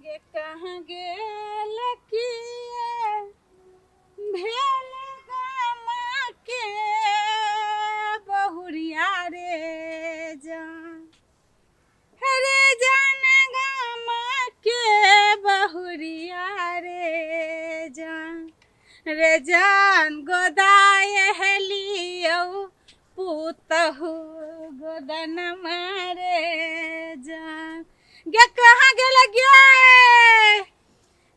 गे कहाँ गेल किए भेल गामा के बहुरिया रे जान रे जान गामा के बहुरिया रे जान रे जान गोदाय हेलियौ पुतहु गोदन मारे जान। गे कहाँ गेले गे?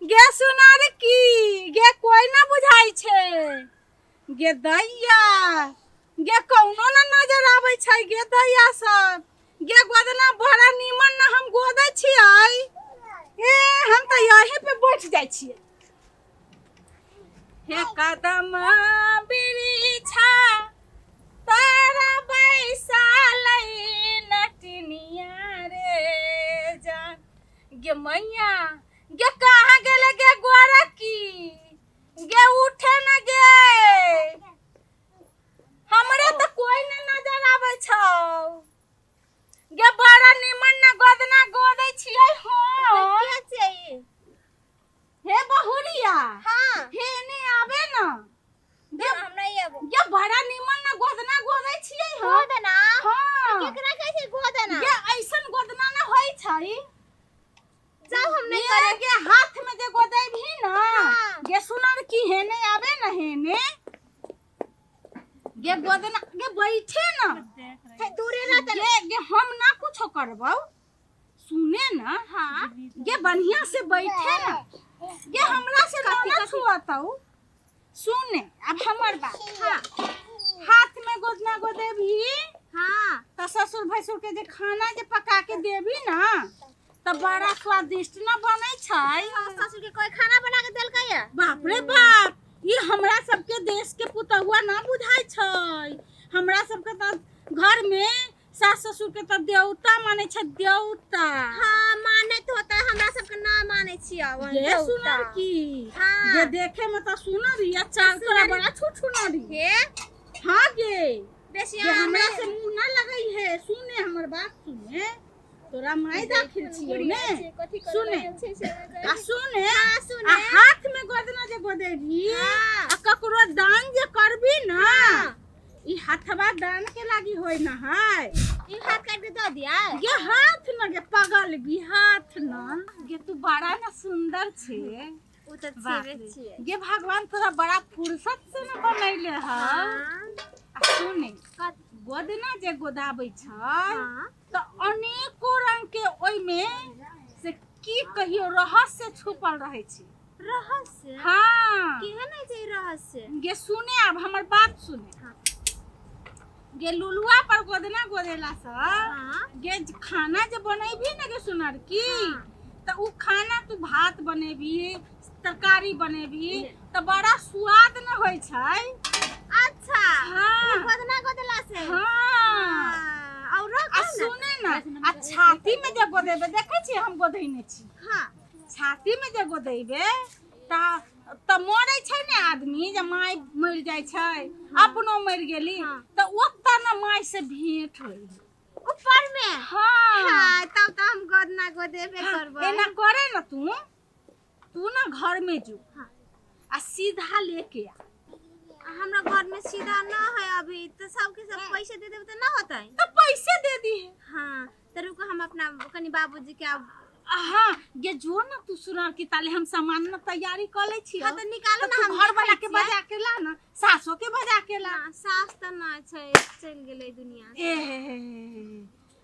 गे सुनार की गे कोई ना बुझाई छै गे दैया, गे कौनो ना नजर आबै छै गे दैया सब। गे गोदना बड़ा नीमन ना हम गोदै छियै। ए हम तऽ यहीं पे बैठ जाइ छियै। हे कदम बिरिछा तारा बैसालै नटनिया रे जान। गे मैया गे कहाँ गेले गे गोरकी? गे उठे न गे, हमरे तऽ कोई न नजर आबै छौ गे। बड़ा निमन न गोदना गोदै छियै हम। के छियै? हे बहुरिया। हाँ। हे ने आबे न गे। हम नहीं आबो। गे बड़ा निमन न गोदना गोदै छियै हम। गोदना? हाँ। केकरा कहै छै गोदना? गे ऐसन गोदना न होइ छै। जाओ हम नहीं ये करे। गे हाथ में जे गोदैबही न। हाँ। गे सुनर की हेने आबे न हेने गे गोदना गे बैठे न। हे दूरे रहते न। गे गे हम ना कुछो करबौ, सुने न। हाँ। गे बढ़िया से बैठे न गे, हमरा से कथी, ना कथी? छुअतौ। सुने अब हमर बात। हाँ। हाथ में गोदना गोदेबही। हाँ। त ससुर भैंसुर के जे खाना जे पका के देबी ना त बड़ा स्वादिष्ट ना बनै छै। हाँ, ससुर के कोई खाना बना के देलकै या? बाप रे बाप, ई हमरा सबके देश के पुतहुआ ना बुझाइ छै। हमरा सबके त घर में सास ससुर के त देवता मानै छै, देवता। हाँ मानैत होतै, हमरा सबके ना मानै छियै ओहन ये देवता। सुनर की। हाँ। ये देखे में त सुनर या चाल तोरा बड़ा छुछुनरी। हे? हाँ गे। बेसी ये हमरा अहाँ से मुंह ना लगई है। सुने हमर बात सुने, तोरा माय दाखिल छियौ ने। सुने आ सुने। हाँ, सुने। आ हाथ में गोदना जे गोदेबी। हाँ। आ ककरो दान जे करबी ना। हाँ। ई हाथवा दान के लागी होय ना है। ई हाथ काट के दऽ दिया। गे हाथ न गे पगल भी हाथ न गे, तू बड़ा ना सुंदर छे। उ तऽ बाप छेबे रे। छियै। गे भगवान तोरा बड़ा फुर्सत से न बनैले हौ। हाँ। आ सुने गोदना जे गोदाबै छै। हाँ। तऽ अनेको रंग के ओइमे से की कहियो रहस्य छुपल रहै छै। रहस्य? हाँ। केहन होइ छै ई रहस्य? गे सुने अब हमर बात सुने। हाँ। गे लुलुआ पर गोदना गोदेला से। हाँ। गे खाना जे बनैबी ने गे सुनरकी। हाँ। तऽ उ खाना तू भात बनेबी तरकारी बनेबी तऽ बड़ा स्वाद न होइ छै। अच्छा। हाँ। उ गोदना गोदला से। हाँ। हाँ, और आ रखो ना। सुने न, आ छाती में जे गोदेबे देखै छी हम गोदैने छी। हाँ। छाती में जे गोदेबे त मरै छै ने आदमी, जे माय मरि जाइ छै अपनो मरि गेली। हाँ। त ओतऽ न माय से भेंट होइ। ऊपर में? हाँ। हाँ, तब त हम गोदना गोदेबे हाँ, करबै। एना करे न तू, तू ना घर में जो। हाँ। आ सीधा लेके आ। हमरा घर में सीधा ना है अभी, तो सबके सब पैसे दे देब त ना होतै। त पैसे दे दी। हाँ, त रुको हम अपना कनी बाबूजी के अब। हाँ, गे जो ना तू सुनार की ताले हम सामान न तैयारी क लै छियौ। हाँ, त निकालो त ना, तू हम घर वाला देखै के छियै। बजा के ला ना, सासो के बजा के ला। ना, सास त ना छै, चलि गेलै दुनिया से। ए हे हे हे।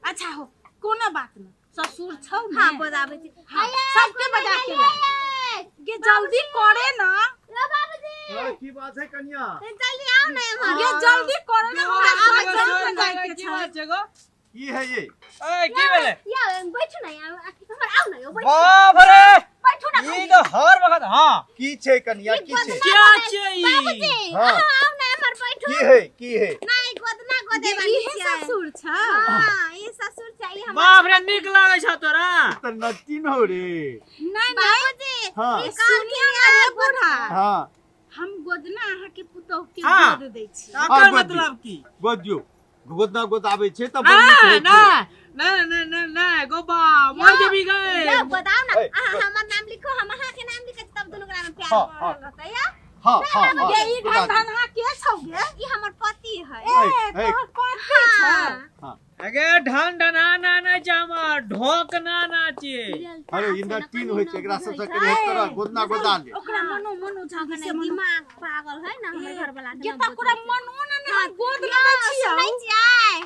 अच्छा हो, कोनो बात न, ससुर छौ ने। हाँ, बजाबै छी। हाँ, आये, सबके बजा के ला। आये। गे जल्दी करे ना। यो बाबूजी। हाँ, की बात है कन्या? जल्दी आओ ना एम्हर। गे जल्दी करे ना, हमरा हाँ, सब हाँ, जल्दी जाय के की छै। बात छै गो? की है ये? ए, की भेलै? या, बैठू ना यार, एम्हर आओ ना यो, बैठू। बाप रे! बैठू ना ई खाली। तऽ हर वखत, हाँ। की छै कन्या, की छै? क्या छै ई? बाबूजी, हाँ। अहाँ आओ ना एम्हर बैठू। की है, की है? नहीं, गोदना गोदे गे वाली इहे छियै। ससुर छौ। हाँ, ई ससुर छै, ई हमर। बाप रे, नीक लागै छौ तोरा। तऽ नटिन हो रे। नहीं, नहीं। बाबूजी, हाँ। ई कहलखिन सुनियो ना रे बूढ़ा। हाँ। हम गोदना अहाँ के पुतोह के हाँ। गोद दै छी। तकर हाँ, गोद मतलब की? गोद दियौ, गोदना गोदाबै छै तऽ बड़ नीक होइ ना छै। ना ना ना ना गोबा मर जेबी गए। यौ बताउ ना, ए, अहाँ हमर नाम लिखो, हम अहाँ के नाम लिखै छी, तब दुनू गोरा में प्यार हाँ, बढ़ल हाँ। रहतै या। हाँ हाँ हाँ गे ई गोदा धन धनहा के छौ गे? ई हमर पति है। ए ए, तोहर पति छौ? हाँ। अगे ढन ढना ना ना जामा ढोक ना नाचे। अरे इन्द्र तीन होइ छै, एकरा सबसँ कनि हटि कऽ रह, गोदना गोदा ले। ओकरा मनो मनो झाँकी से मनो दिमाग पागल है ना हमर घर वाला। गे त ओकरा मनो ना ने हम गोद लेने छियौ। सुनै छियै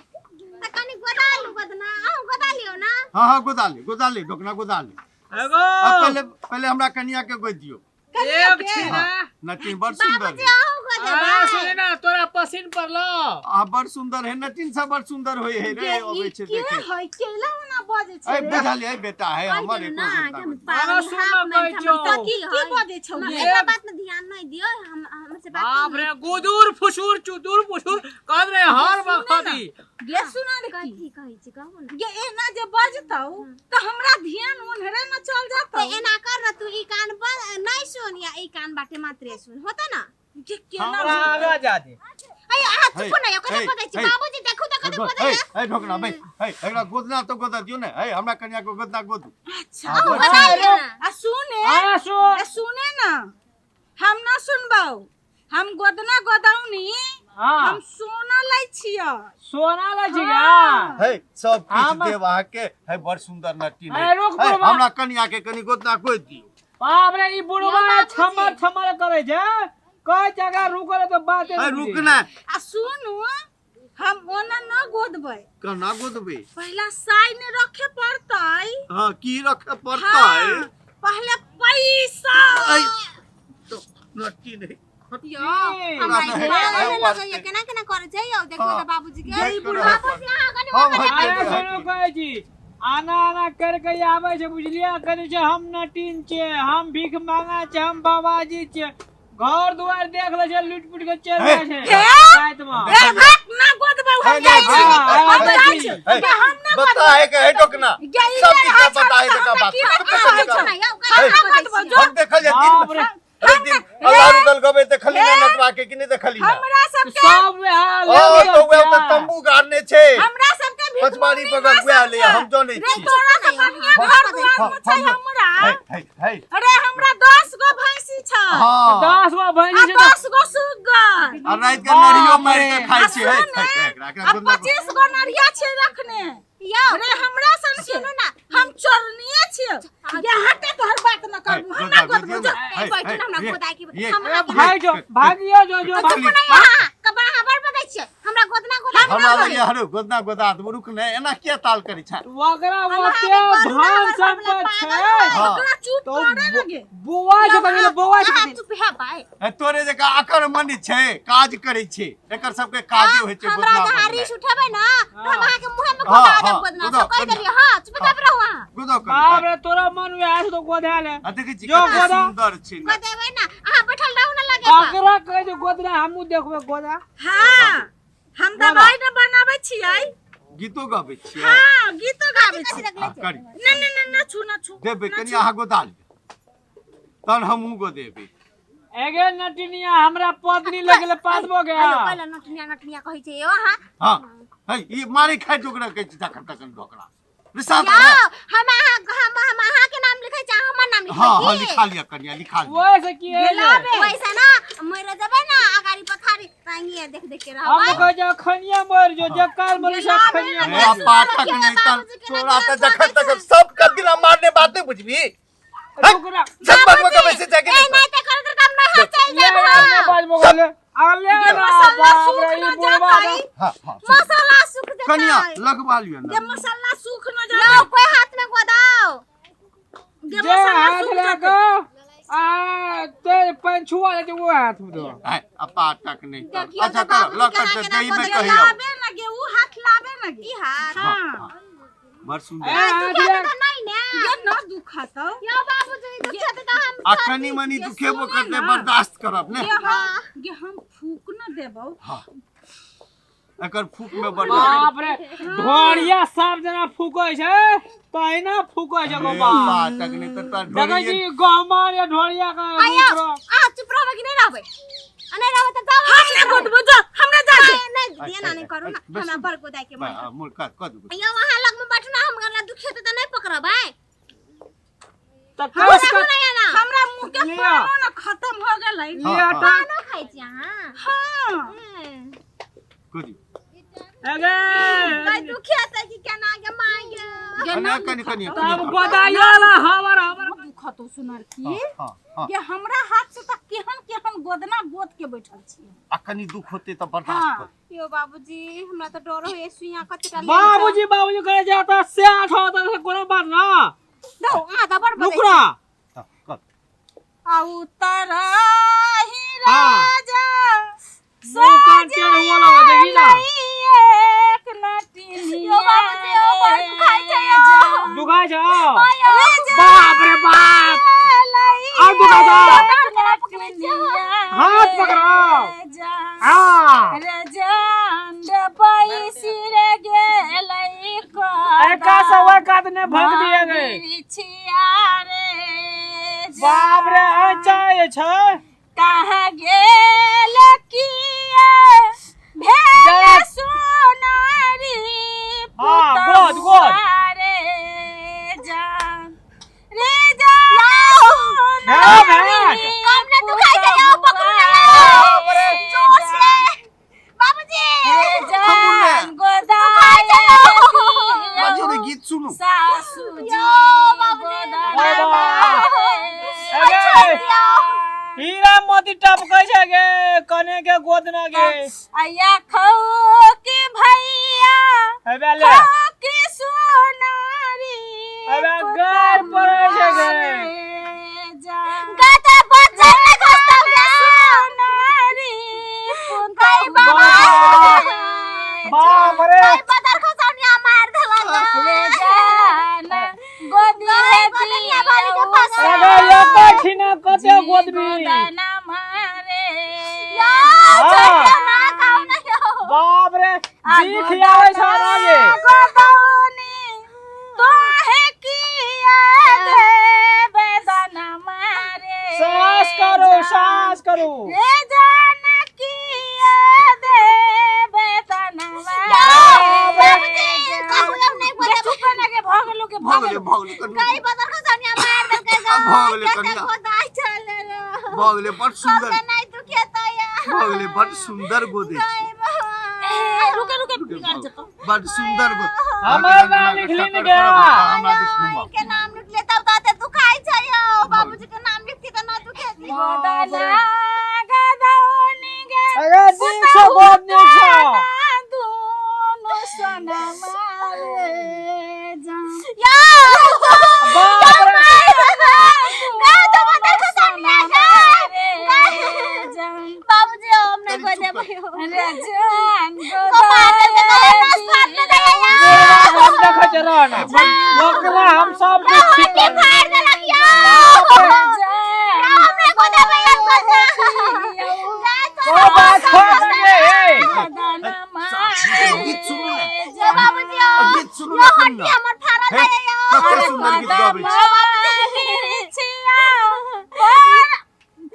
तऽ कनि गोदा लू, गोदना अहूँ गोदा लियौ ना। हाँ हाँ गोदा ले, गोदा ले, ढोकना गोदा ले। एगो आ पहले पहले हमरा कनिया के गोद दियौ। एक छिना। नटिन बड़ सुंदर बाबूजी है। अहूँ गोदेबै। अरे सुने ना तोरा पसीन पड़लो। आ बड़ सुंदर है नटिन सब, बड़ सुंदर होय है रे, गे अबै ई छै के देखे। है केला ओना बजै छै ए रे? बुझलियै बेटा है कहि हमर देलहुँ एको ना गोदना कि हम गोद। पागल अरे सुन हाफ ना माइन कहै हमर छौ। पति की है। बजै छौ गे? एकरा बात में ध्यान नहीं दियो, हम हमसे बात बाप करू। रे गुदुर फुसुर चुदुर फुसुर कर रहे हर सुने ना। वक्त। गे सुना रे की कथी कहै छी कहू ना। गे एना जे बजतौ तऽ हमरा ध्यान ओन्हरे न चल जतौ। तऽ एना कर ना, तू ई कान पर नहीं सुन या ई कान बाटे मात्रे सुन होता ना। गे केना हमरा आगा जा दे। अरे अहाँ चुप ना, यौ कते हे, बजै छी हे। बाबूजी, देखू तऽ कते बजै। हे ढोकना भाई, हे एकरा गोदना तो गोदा दियौ ने। हे हमरा कनिया के गोदना गोदू। अच्छा हाँ, अहूँ बड़ गोदा लियौ ना। आ सुने, अरे सुन। आ सुने ना, हम ना सुनबौ, हम गोदना गोदौनी। हाँ। हम सोना लै छियै। सोना लै छी गा। हे सब किछु हम- देब अहाँके। हे बड़ सुंदर नटिन है। हे, रुक हे, बुढ़बा। हमरा कनिया के कनि गोदना गोद दियौ। बाप रे ई बुढ़वा यौ बाबूजी। छमर छमर करे छै, कई जगह रुकल तो बाते हे नहीं रुक बुझे। ना। आ सुनू, हम ओना न गोदबै। केना गोदबै? पहला साइन रखे पड़तै। हाँ की रखे पड़तै? हाँ, पहले पैसा। ऐ, तो नटिन है। यौ हमरा ई हे, पागल हे, लगैया, केना केना करै छै यौ, देखू हाँ। तऽ बाबूजी के। देख कऽ रहै बाबूजी अहाँ कनि हम ओकरा हटि अरे गेलियै, सुनू हटि। कहै छी आना आना करके आबै छै बुझलियै, कहै छै हम नटीन छियै, हम भीख मांगा छै, हम बाबाजी छियै, घर दुआर देख लै छै, लूट पुट के चलि हे, जाइ छै हे। राति मे। ए भाग ना गोदबै, हम हे, जाइ छी। हाँ, हम जाइ हे, छी। हे, गे, हम ना बता है के हे ढोकना गे, ई सब जे किछु है बता है छौ, का हमरा बात। की कहै छौ? ना यौ हम हे। ना गोदबौ, जो हम देखल जे दिन बाप रे एक दिन अल्लाह रुदल गबे देखली ना नटवा के कि नहीं देखली ना? हमरा सबके सब वएह ओ ले तो वएह तऽ तंबू गाड़ने छै हमरा सबके भीख पचमारी मंगनी बगल ना वएह ले, समझ। हम जनै रे छी। तोरा से बढ़िया घर दुआर में छै हमरा। हे हे हे अरे हमरा 10 गो भैंसी छै। हाँ 10 गो आ भैंसी छै 10 गो सुग्गर। आ राति के नरियो मारि के खाइ आ छी। हे सुन हे, ने, एकरा एकरा आ गोदना 25 गो नरिया छै रखने। यौ अरे हमरा सन के सुनू ना। हम चोरनिये छियै। गे हटे, तोहर बात न करबू, हम ना गोदबू जो। ए, बैठू ना, हमरा गोदाय के ये, हम ए अहाँके भाग जो, भागियो जो जो चुप भाग। ना अहाँ कबा अहाँ बड़ बजै छियै, हमरा गोदना गोदा हमरा लगे हरो गोदना गोदा दू, रुक ने, एना किया ताल करै छै? ओकरा हम ओते अहाँके करू ना, धन हमर घरवला संपत्ति पागल छै है। हाँ। ओकरा चुप तो करे लगे। बुआ छै कथी ले, बौआ छै अहाँ कथी ले? चुप है बाय। ए, तोरे जकाँ अकर मन छै काज करै छै, एकर सबके काजे होइ छै हमरा गोदना जहाँ गोदनाइ। रीस उठेबै ना तऽ हम अहाँके मुँहे में हाँ, गोदा देब हाँ, गोदना गोदा, सब कहि गोदा। देलियै। हां चुप चाप रहू अहाँ। गोदो करी। बाप रे तोरा मन वएह छै तो गोधा ले। आ देखै छी जो कते गोदा। सुंदर छै ना। गोदेबै ना, अहाँ बैठल रहू ना लगे पर। ओकरा कहै छै गोदना, हमहूँ देखबै गोदा। हाँ हम दवाई न बनाबै छियै। गीतो गबै छियै? हाँ गीतो गाबै कथी छियै। रखले हाँ, छै? करी न न न न छू न छू। देबै न कनि छू। अहाँ गोदा लिअ तहन हमहूँ गोदेबै। एगे नटिनिया हमरा पत्नी लग गेलै पातबो गया। हेलो पहिले नटनिया नटनिया कहै छै यौ अहाँ। हाँ है ई मारे खाइ जोगरा कहै छै जखन तखन ढोकरा विशाल। यौ हम अहाँ हम अहाँके नाम लिखै छी, अहाँ हमर नाम लिखबै हाँ हाँ की? लिखा लिअ कनिया, लिखा लिअ। वैसे की है जे? गेलाबे। वैसे ना मरि जेबै ना अगाड़ी पथारी तांगिए देख देख के हम रहबै। कहै छै खनिया मर जो, जे काल मर से खनिया ए, मर आ जो। पाठक नहीं तन तोरा तऽ जखन तक सब कबिला मारने बात नहीं बुझबी। ओकरा सब बनबऽ के वैसे जाके ए नहीं त करत काम ना हाथ चल ले जाब ले हम। बाज मोगले आले गे ना मसाला बाप सूख रे न ई बुढ़वा जातै। हाँ हाँ मसाला सुख जेतै। कनिया लगवा लिअ गे ना। मसाला सूख न यौ जातै। कोई हाथ में गोदाओ। गे जे मसाला हाथ सूख लगा जातै। आ ते पंछुआ ले वो हाथ में दो। है आ पाठक नहीं तन। देखियौ अच्छा तऽ करो बाबूजी लग केना कर केना दही में गोदबै। कहियौ। लाबे न गे, उ हाथ लाबे न गे। ई हाथ हाँ बड़ सुंदर। ए हाथ दुखा ले तऽ नहीं ने। गे न दुखतौ। यौ बाबूजी दुखा तऽ हम आ कनि मनि ये दुखेबो सुने करतै ना। बर्दाश्त करब ने। गे हम गे हम फूक न देबौ। हाँ एकर फूक में बड़ बाप रे ढोरिया साफ जना फूकै छै तहिना फूकै छै अरे गोपाल। पाठक नहीं तऽ तोरा देखै ढोरिये छी गहमा या ढोरिया का आया रूप अहाँ चुप रहबै कि नहीं रहबै? आ नहि रहबै तऽ जाउ। हम नहि गोदबो, जो हमरा जा दे। नहि नहि, एना नहि करू ना, हमरा बड़ गोदाय के मन। मुड़ कर कर दू। यौ, अहाँ लग में बैठना, हमरा दुखेतै तऽ नहि पकड़बै। तऽ कस देखू कऽ ने एना। हमरा मुंह के लिअ। पानो न खत्म हो गेलै। लिअ तऽ। पानो खाइ छी अहाँ? हाँ। कर दियौ। अगे। गाय दुखेतै कि केना गे माय गे? गे कनि ना। कनि कनि। तब गोदाइला हमर हमर दुखतो सुनर की। हँ हँ हँ। ये हमरा हाथ से तऽ केहन केहन गोदना गोद के बैठल छी। आ कनि दुख होते तऽ बर्दाश्त हाँ। कर। यौ बाबूजी, हमरा तऽ डर होइए, सुइया कतेटा ले। बाबूजी बाबूजी करे जाता से आठ होता से कोनो बात ना। दौ, अहाँ तऽ बड़ बजै। नुकरा। हँ, कर। आ उतर ही हाँ। राजा। मुँह कान टेढ़ हुआ लगा देखी ना। एक नटिनिया। यौ बाबूजी, यौ बड़ दुखाइ छै यौ। दुखाइ छै? बाप रे बाप, और दुखाइ छै? हाथ पकड़ाओ। हाँ। एका सवा कात ने भग दिए गए। बाप रे, अच्छा ये छै। कहाँ गेल किया भेल सोनारी। हाँ, गोद, गोद। रे जान रे जान। भेट, भेट। कम नहि दुखाइ छै यौ, पकड़ू ने यौ। बाप रे। जोर से बाबूजी। जान दुखाइ छै यौ। बाजियौ ने, गीत सुनू। सासू जी। यौ बाबूजी। बाबा। अगे, हीरा मोती टपकै छै गे, कने के गोदना गे। अया खौ के भैया। हेबे ले। खौ के सोनारी। हेबे गार पड़ै छै गे। गाय तऽ बच्चा नहि खसतौ गे। सोनारी। गाय बाबा। बाप रे। गाय बदर खसौनिया मारि देलक रे गे। जान गोदी। गाय बदनिया वाली के पकड़। अगे एकै छिना कते गोदबी। गोदना मारे। यौ, हाँ। छोड़ियौ ना, कहू ना यौ। बाप रे, बीख आबै छै ना गे। गोदौनी तोहे किया देबे दाना मारे। सास करू, सास करू। रे जान किया देबे दाना यौ, मारे। बाबूजी, कहू यौ, नहि गे बोलब। चुप ना गे, भऽ गेलो गे। भऽ गेलै, भऽ गेलै कनि। गाय बदर खसौनिया मारि देलकै गे। आब भऽ गेलै कते कनिया। गोदाइ छलै रे। भऽ गेलै, बड़ सुन्दर। कहलकै नहि दुखेतै यौ। भऽ गेलै, बड़ सुन्दर गोदै गाय छी। बाबा। ए, रुके रुके, बिगड़ जेतौ। बड़ सुन्दर गोद। हमर नाम लिखली ने गया। हमरा दिस घुमाउ। के नाम लिखले तब तऽ एते दुखाइ छै यौ। बाबूजी के नाम लिखती तऽ न दुखेती। गोदना गदौनी गे। अगे नीक छौ, बहुत नीक छौ। दुनु सोना मारे जान। यौ। बाप रे। गाय तऽ बदर खसौनिया गाय। बाबूजी, हम नहि कनि चुप गोदेबै यौ। रे जान। कपार देलकै तऽ नस फाड़ने दैया यौ। हम देखै छै रह ना, ओकरा हम सब यौ, किछु ठीक हड्डी करबै। फाड़ि देलक यौ। यौ, हम नहि गोदेबै यौ गोदना। गाय ओ तऽ बात छोड़ दे गे, हे। गीत सुनू ने। यौ बाबूजी, यौ। गीत सुनू यौ ने कनि। हड्डी हमर फाड़ल हे, दैया यौ। कते सुन्दर गीत गाबै छी।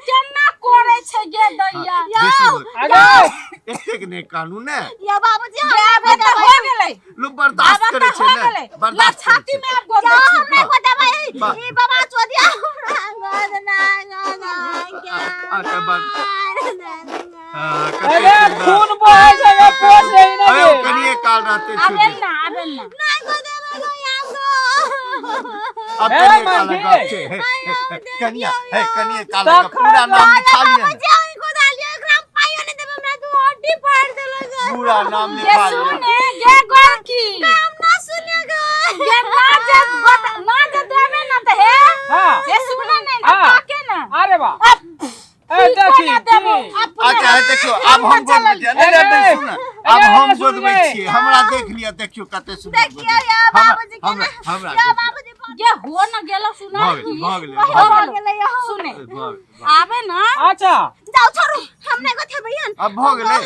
केना करे छै गे दैया? बेसी होय। अगे। एतेक नहि कानू ने। यौ बाबूजी, हम आब नहि तऽ गोदेबै। हो गेलै। लोक बर्दाश्त आब करै तऽ छै हो ने। गेलै। ला बर्दाश्त करै छाती छै। में आब गोद यौ, छी। हम नहि गोदेबै। वाह। ई बाबा चोदिया हमरा गोदना गोदना अच्छा, बड़। हाँ, कते अरे सुन्दर। खून बहै छै गे, पोस रही ना अरे गे। कनिए काल रहते आबे छुटी। ना, आबे ना। नहि गोदेबै गो आब गो। अब हे, कनिए काल मालकी। गप छै। हे, हे, कनिया, हे, कनिए काल तखन के पूरा नाम लिखा लिअ ने। बाबूजी, अहीं गोदालियो, एकरा हम पाइयो नहि देबै, हमरा दू हड्डी फाड़ि देलक। पूरा नाम गे लिखा लिअ। सुने गे गोरकी। हम ना सुने गो। गे ना जे गोद ना जे देबे ना तऽ हे। हाँ। हे सुने नहि ना। हाँ। ताके ना। अरे वाह, ए की देखी कोना देबो की? अपने। अच्छा, हे देखियौ, आब हम गोदबै छियै। नहि नहि नहि, सुन, आब अरे, हम सुन गोदबै गे। छियै। हमरा देख लिअ, देखियौ कते सुन्दर देखियौ गोदै। यौ हमरा बाबूजी के हमरा ना। हमरा यौ गोद- बाबूजी, गे हो न गेलो सुना। भऽ गेलै, भऽ गेलै, भऽ भऽ गेलै यौ। सुने। गेलै, भऽ गेलै। आबे ना। अच्छा। जाउ, छोड़ू, हम नहि गोथेबै हन। अब भऽ गेलै,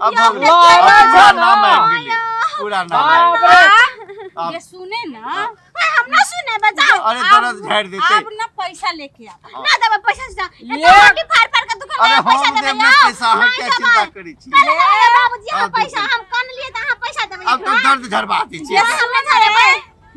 अब भऽ गेलै। यौ, अब पूरा छै नाम ना। आबि गेलै, पूरा नाम आबि बाप रे। आब ये सुने ना। हम ना सुने बजाओ। अरे दर्द झाड़ि देतै। अब ना पैसा लेके आ। ना देबै पैसा से। ये- रोटी फाड़ फाड़ के दुकान अरे में पैसा हम देबै देब ने पैसा, अहाँ नहीं क्या देबै। चिंता करै छी? कल देबै बाबूजी हाँ, अहाँ पैसा, देबै। हम कन लिए तऽ अहाँ पैसा देबै। आब तो दर्द झरबा दै छी। ये हम सुने ना झरेबै।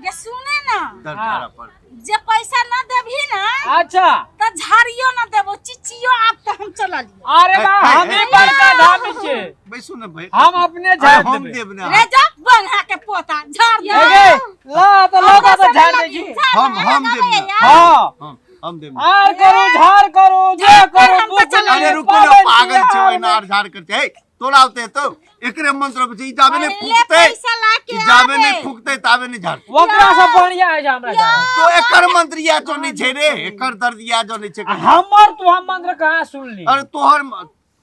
ये सुने ना, दर्द हाँ। झाड़ा पड़तै। जे पैसा ना देबही ना अच्छा त झाड़ियो ना देबो, चिचियो आब त हम चललियो। अरे बा, हे, हे, हम ही हे। बड़का धामी छियै। बैसू ने भाई। हम अपने अरे झाड़ हम देबै। देब ने। रे जा बंहा के पोता झाड़ दे। ए गे, ला तऽ लगा तऽ झाड़ दै छी। हम देब ने। हाँ। हम देब ने। आर करू, झाड़ करू, जे करू, हम तऽ चललियै। अरे रुको ने, पागल छै ओहिना आर झाड़ करते। हे तोरा औते तो एकरे मंत्र पर छै, ई जाबे नहि पहिले फूकतै, पैसा ला के ई जाबे नहि आबे। फूकतै ताबे नहि झाड़तै। ओकरा से बढ़िया है हमरा झाड़। तो एकर मंत्र इएह जो नहि छै रे, एकर दर्द इएह जो नहि छै। हमर तू हम मंत्र कहाँ सुनली? अरे तोहर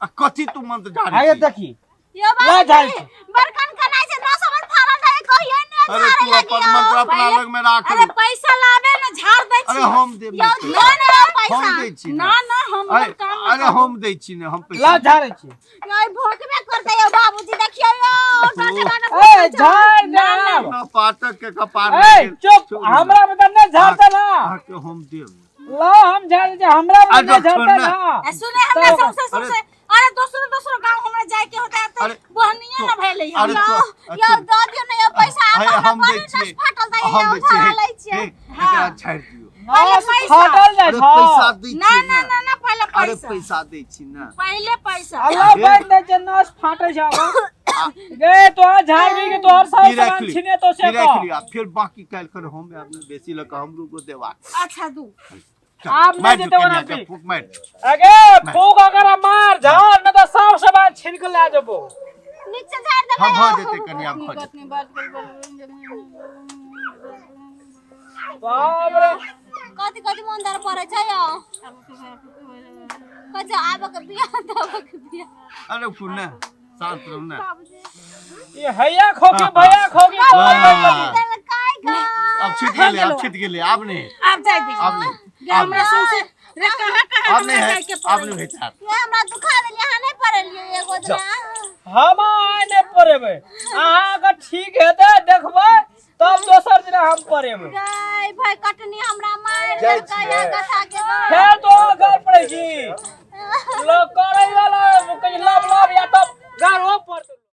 आ कथी तू मंत्र झाड़ै आगे छी? देखी। यो ला झाड़ बाबूजी छी। बड़कन कनाइ छै, नौ समन फाड़ल रहै, कहियो ने अरे झाड़े तू अपन लगियो। मंत्र अपना लग में राख। अरे पैसा लाबे ना, झाड़ दै अरे छी। हम देब यौ ने दियौ पैसा। ने यौ पैसा। हम दै छी ना ना, हम अरे काम ना अरे हम दै छी ने, हम ला पैसा। झाड़ै छी। यौ भोकबे करतै यौ बाबूजी, देखियौ यौ डटे डटे ए झाड़ दे आब। ना पाठक के कपार ए में गेल। चुप, छोड़ू ना। हमरा में तऽ नहि झाड़तै ना। अहाँके हम देब। ला हम झाड़ दै छी, हमरा में आ नहि डॉक्टर झाड़तै ना। ना। आ सुने हमरा तब- सबसे सबसे, अरे दोसरो दोसरो गांव हमरा जाय के होता है अरे तो बहनिए ना भेलै अरे हमरा। तो- यौ दऽ दियौ ने यौ पैसा, आब अरे हमरा हम दै बड़ी नस छियै। फाटल दैया हम यौ, दै छियै। झाड़ा लै छियै। हे, एकरा छाड़ि दियौ। पहिले नस पैसा। फाटल जाइ अरे छौ। पैसा दै ना छियै ना ना। ना ना, पहिले अरे पैसा, पैसा दै छी ना। पहिले पैसा। अल्लाह बांधि दै छै, नस फाटै छै आब। गे तोहर झाड़बी के तोहर सब ई राखि सामान लिअ, छिने तो से ई राखि कह। लिअ, आ फेर बाकी काल्हि खन हम आयब ने बेसी लऽ कऽ हमरो को देबाक। अच्छा दू। चल, आब नहि मारि दियौ जेतै ओना कनियाके, पी। फूक मारि दियौ। अगे फूक अगर मार झाड़ न तऽ सब सामान छीन के लए जेबो। नीचे झाड़ देबै हाँ भऽ यौ। जेतै कनिया, भऽ जेतै। कतनी बात कर बोल। बाप रे। कथि कथि मन दर पड़ै छै यौ? कहै छै आबऽ के बियाह देबऽ के बियाह। अरे रुकू ने, शांत रहू ने। ई हैया खोकी भैया खोकी वाह। देलकै गा। अब छूट गेलै, अब छूट गेलै, आब नहि, आब जाय दे। आब नहि, गे हमरा सौंसे रे कहाँ कहाँ आब नहि हमरा है, जाय के आब पड़ै। नहि भेटात। ये हमरा दुखा देलियै, अहाँ नहि पड़लियै एगो दिना। हम आइ नहि पढ़ेबै। अहाँके ठीक हेतै देखबै तब दोसर दिना हम पढ़ेबै। गै भाई कटनी हमरा मारि जाइ देलकै छियै। या कथा।